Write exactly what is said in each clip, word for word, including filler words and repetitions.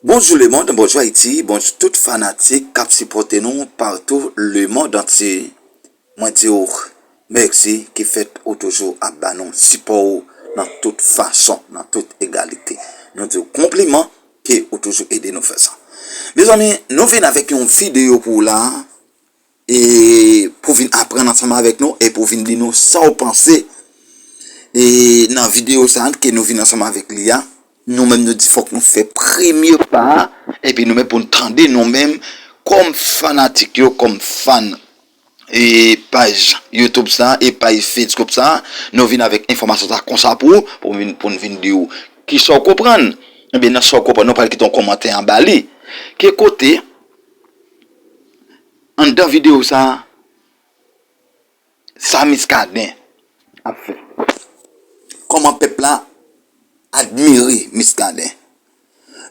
Bonjou lemonn, bonjou Ayiti, bonjou tout fanatik k ap sipòte nou patou lemonn antye. Mwen di w mèsi ki fèt ou toujou ap ba nou sipò w nan tout fason, nan tout egalite. Nou di w konpliman ke ou toujou ede nou fè sa. Mezanmi, nou vin avèk yon videyo pou w la, e pou vin aprann ansanm avèk nou, e pou vin di nou sa w panse. E nan videyo sa a ke nou vin ansanm avèk li a, nou menm nou di fòk nou fè premye pa a, epi nou menm pou n tande nou menm kòm fanatik yo, kòm fan e paj YouTube sa e paj Facebook sa, nou vin avèk enfòmasyon sa konsa pou ou, pou vin, pou n vin di w kisa w konprann. Ebyen, nan sa w konprann, nou pral kite yon kòmantè anba li. Ki kote, anndan videyo sa, sa Muscadin ap fè? Kòman pèp la admire Muscadin?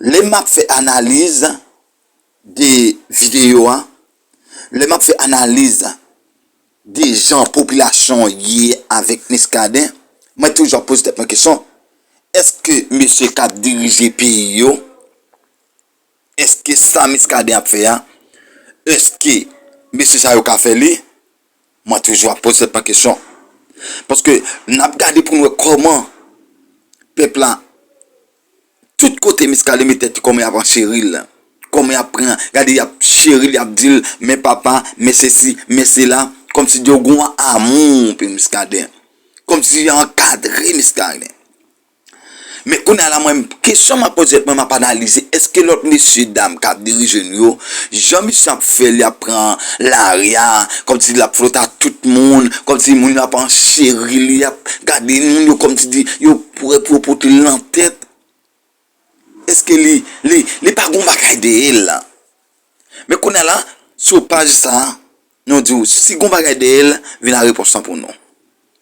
Lè m ap fè analiz de videyo a, lè m ap fè analiz de jan popilasyon ye avèk Muscadin, mwen toujou ap poze tèt mwen kesyon, èske mesye k ap dirije peyi yo, èske sa Muscadin ap fè a, èske mesye sa yo ka fè li? Mwen toujou ap poze tèt mwen kesyon. Paske n ap gade pou n wè kòman pèp la, tout kote Muscadin met tèt li, kòman y ap ancheri l, kòman y ap pran, gade y ap cheri l, y ap di l, men papa, men sesi, men sela, kòmsi yo gen yon amou pou Muscadin, kòmsi y ankadre Muscadin. Men kounye a la, mwen, kesyon m ap poze tèt mwen, m ap analize, èske lòt mesye dam k ap dirije nou yo, jan misye ap fè, li ap pran lari a, kòmsi l ap flote ak tout moun, kòmsi moun yo ap ancheri li, y ap gade moun yo kòmsi di yo prè pou yo pote l nan tèt. Èske li, li, li pa gon bagay dèyè l la? Men kounye a la, sou paj sa a, nou di w, si gon bagay dèyè l, vin ak repons lan pou nou.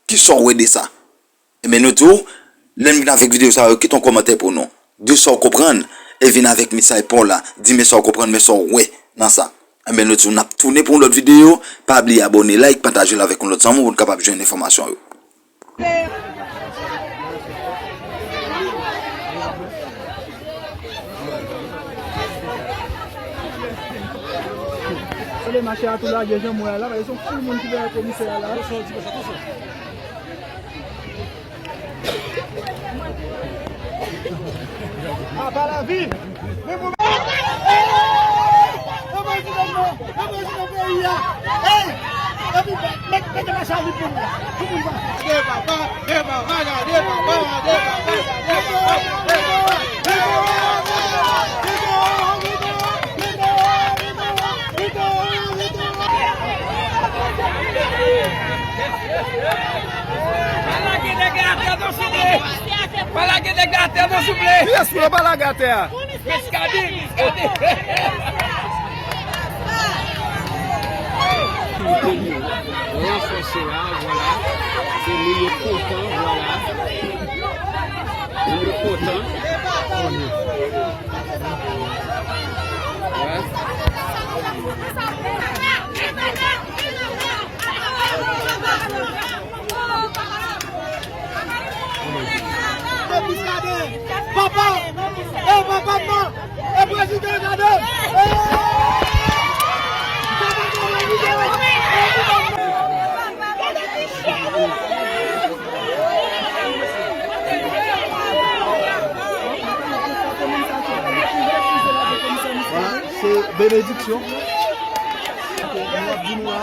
Kisa w wè de sa? Ebyen, nou di w, lè n vin avèk videyo sa yo, kite yon kòmantè pou nou. Di sa w konprann, e vin avèk mesaj pa w la. Di men sa w konprann, men sa w wè nan sa. Ebyen, nou di w, n ap tounen pou yon lòt videyo. Pa bliye abòne, like, pataje l avèk yon lòt zanmi w pou n kapab jwenn enfòmasyon yo. Tande mache a tou lage jan mwen la, paske se yon foul moun ki dèyè komisè a la. Apa lavi. Men mwen, e prezidan nan, e prezidan peyi a. Ey! Epi mete, mete mache a li pou nou. Pou nou pa. Gade papa, gade papa, gade papa, gade papa, gade papa, gade papa. Pa lage nèg la atè non, souple. Pa lage nèg la atè non, souple. Kiyès ki pa lage atè a? Muscadin, Muscadin. Ranfòse la, vwala. Se moun yo kontan, vwala. Moun yo kontan. Wè. Papa, e papa mwen, e prezidan Muscadin. Vwala, se benediksyon. Nou ap di nou la,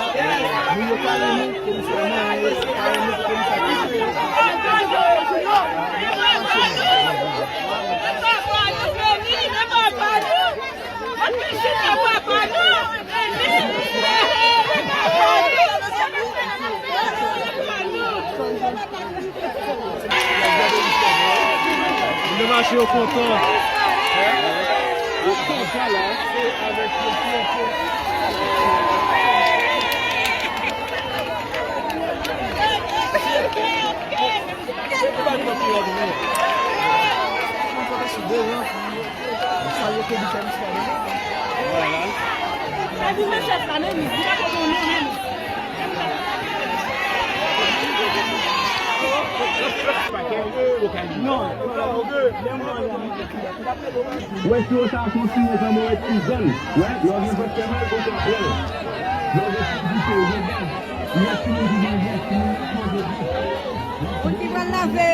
nou yo pa renmen komisè, nou pa renmen komisè. Moun nan mache yo kontan. Yo kontan la. Se avèk yo kontan. Sa yo te di fè Muscadin. Vwala. Sa di men chèf la, men li, li pa konn non, men li. Wè, si w sa kontinye kòman w ret ti jèn, wè, lè w gen vant fè mal, ou ka pran l. Lè w gen ti dife, ou gen gaz, ou gen ti moun ki gen gaz, ti moun ki gen gaz. Moun ki pral lave.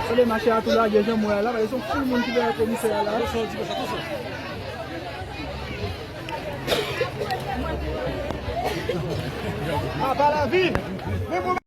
Gade mache a tou lage jan m wè a la, paske se yon foul moun ki dèyè komisè a la. Apa lavi?